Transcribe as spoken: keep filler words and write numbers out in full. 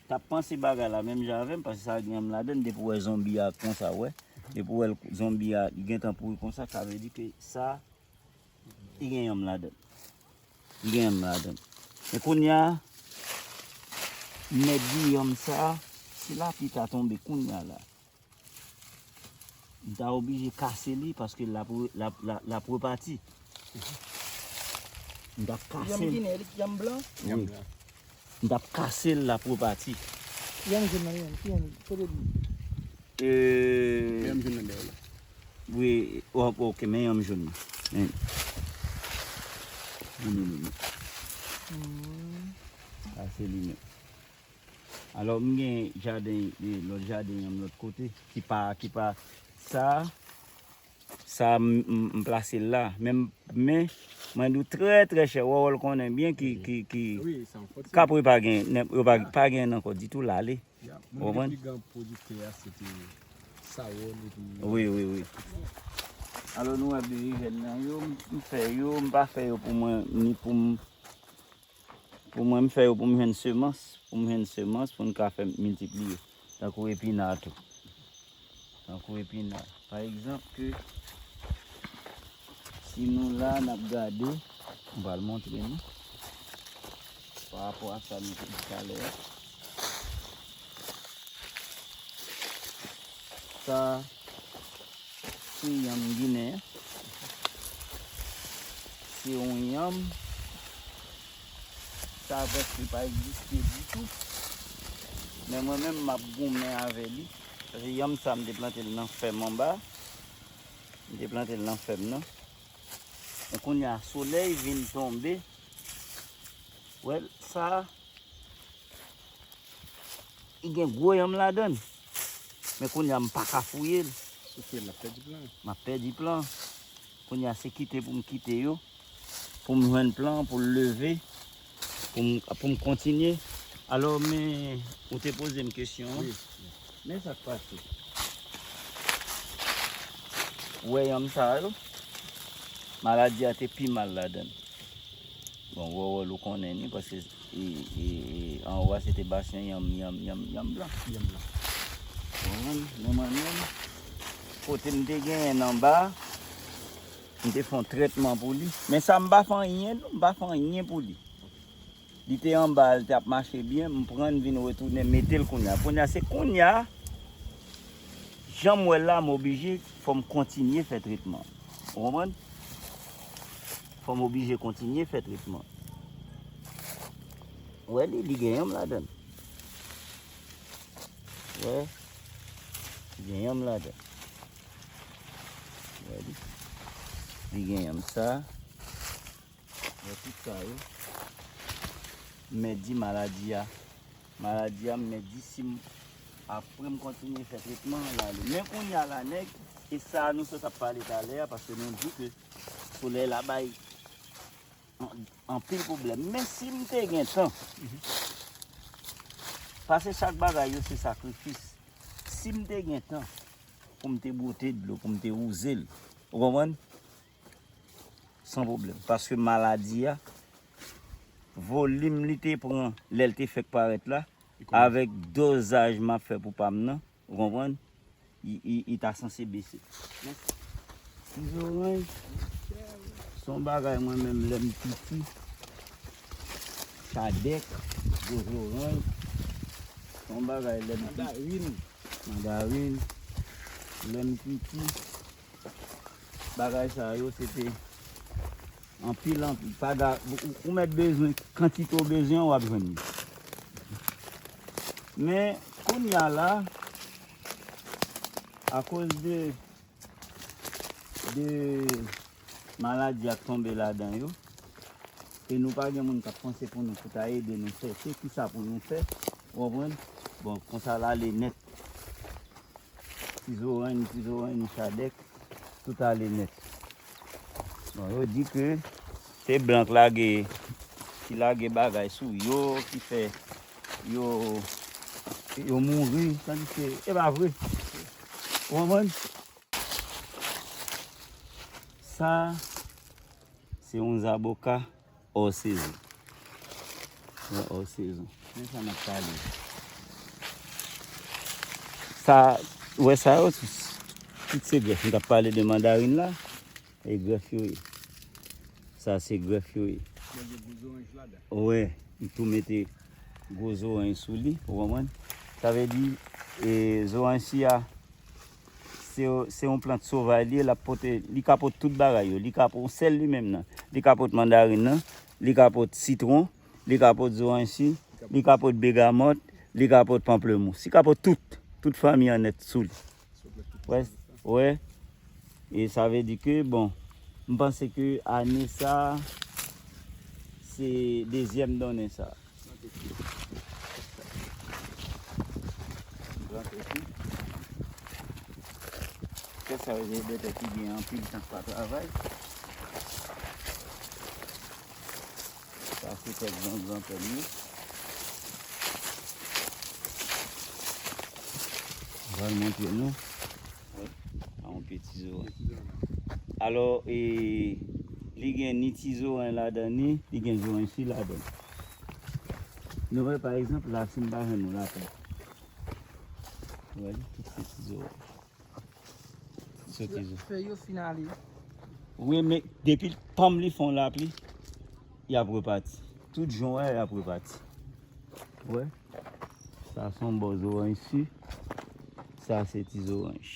t ap panse bagay la menm jan avè m, paske sa gen yanm ladan l, depi w wè zonbi a konsa, w wè. Depi w wè l, zonbi a, li gentan pouri konsa, sa vle di ke sa, li gen yanm ladan l. Li gen yanm ladan l. Men kounye a, m mèt di yanm sa, si lapli ta tonbe kounye a la, m ta oblije kase li paske l ap re-, l ap, l ap, l ap repati. M t ap kase l. Yanm ginen, li yanm blan? Wi. M t ap kase l, l ap repati. Yanm jòn nan, yanm, ki yanm, kote li? Euh, Yanm jòn nan dèyè la. Wi, o-, ok, men yanm jòn nan. Men. Men, men, men, men. Hmm. Sa se li menm. Alò, m gen jaden, e, lòt jaden yanm lòt kote, ki pa, ki pa, sa, sa, m, m, m plase l la. Men, men, mwen di w trè, trè chè, Wòwò l konnen byen ki, ki, ki, Wi, se yon fòti. Kapri pa gen, nen, yo pa, pa gen ankò ditou, l ale. Ya, moun ki te pi gran pwodiktè a, se te Sawòn epi Wi, wi, wi. Alò, nou wè berejèn nan yo, m, m fè yo, m pa fè yo pou mwen, ni pou m, pou mwen, m fè yo pou m jwenn semans, pou m jwenn semans, pou n ka fè miltipliye. Tankou epina tou. Tankou epina. Pa egzanp, ke si nou la, n ap gade, m pral montre nou, pa rapò a sa nou te di talè a. Sa, se yanm ginen an. Se yon yanm. Sa prèske pa egziste ditou. Men mwen menm, m ap goumen avè li. Paske yanm sa, m te plante l nan fèm anba. M te plante l nan fèm nan. Men kounye a, solèy vin tonbe. Wè, sa, li gen gwo yanm ladan l. Men kounye a, m pa ka fouye l. Si w fouye l, l ap pèdi plan. M ap pèdi plan. Kounye a, se kite pou m kite yo, pou m jwenn plan, pou l leve, pou m, pou m kontinye. Alò, men, ou te poze m kesyon an. Wi. Men sa k pase. Ou wè yanm sa yo, maladi a te pi mal ladan l. Bon, Wòwò l ou konnen ni, paske, e, e, e, anwo a se te basyon yanm, yanm, yanm, yanm blan. Yanm blan. Ou konprann? Men mwen menm, kote m te genyen l anba, m te fè yon trètman pou li. Men sa, m pa fè anyen, non, m pa fè anyen pou li. Li te anba, li t ap mache byen, m pran l vin retounen mete l kounye a. Kounye a, se kounye a, jan m wè l la, m oblije, fò m kontinye fè tretman. Ou konprann? Fò m oblije kontinye fè tretman. Ou wè li, li gen yanm ladan l. Ou wè? Li gen yanm ladan l. Ou wè li? Li gen yanm sa. Wè tout sa yo. M mèt di maladi a. Maladi a, m mèt di si m, apre m kontinye fè tretman an, l ale. Men kounye a la, nèg, e sa nou sot ap pale talè a, paske nou di ke solèy la bay an-, anpil pwoblèm. Men si m te gen tan, paske chak bagay yo se sakrifis. Si m te gen tan pou m te bwote dlo, pou m te wouze l, ou konprann? San pwoblèm. Paske maladi a, volim li te pran lè l te fèk parèt la, avèk dozaj m ap fè pou pa m nan, ou konprann? Li, li, li ta sanse bese. Men, ti zoranj, se yon bagay mwen menm lè m piti, chadèk, gwo zoranj, se yon bagay lè m piti. Mandarin. Mandarin, lè m piti, bagay sa yo, se te anpil, anpil. Pa ga-, ou, ou mèt bezwen, kantite w bezwen an, w ap jwenn li. Men, kounye a la, akoz de, de maladi ak tonbe ladan yo, e nou pa gen moun k ap panse pou nou, pou ta ede nou chèche kisa pou nou fè, ou konprann? Bon, konsa l ale nèt. Ti zoranj, ti zoranj, ni chadèk, tout ale nèt. Bon, yo di ke se blan k lage, ki lage bagay sou yo, ki fè yo, yo mouri, tandiske e pa vre. Ou konprann? Sa, se yon zaboka hors saison. Wi, hors saison. Men sa n ap pale. Sa, ou wè sa yo, tout se grèf. M t ap pale de mandarin la, e grèf yo ye. Sa se grèf yo ye. Wè, m tou mete gwo zoranj sou li, ou konprann? Sa vle di, e, zoranj si a, se, se yon plant sovaj li ye, l ap pote, li ka pot tout bagay yo. Li ka pot, sèl li menm nan. Li ka pot mandarin nan, li ka pot sitwon, li ka pot zoranj si, li ka pot begamòt, li ka pot panplemous. Li ka pot tout, tout fanmi an nèt sou li. Wè, wè. E sa vle di ke, bon, m panse ke ane sa, se dezyèm donnen sa. Gran peti. Kè sa yo se de tèt ki gen anpil tan k pa travay. Sa se tèt gran gran pè li. M pral montre nou. Wi, sa yon pye ti zoranj. Alò, e, li gen ni ti zoranj ladan ni, li gen zoranj si ladan. Nou wè, pa egzanp, la, si m pa jwenn yon lapli. Ou wè, li tout se ti zoranj. Soti zo. Fèy yo fin ale. Wi, men depi panm li fè yon lapli, y ap repati. Tout jan w wè, y ap repati. Wè. Sa se yon bò zoranj si. Sa se ti zoranj.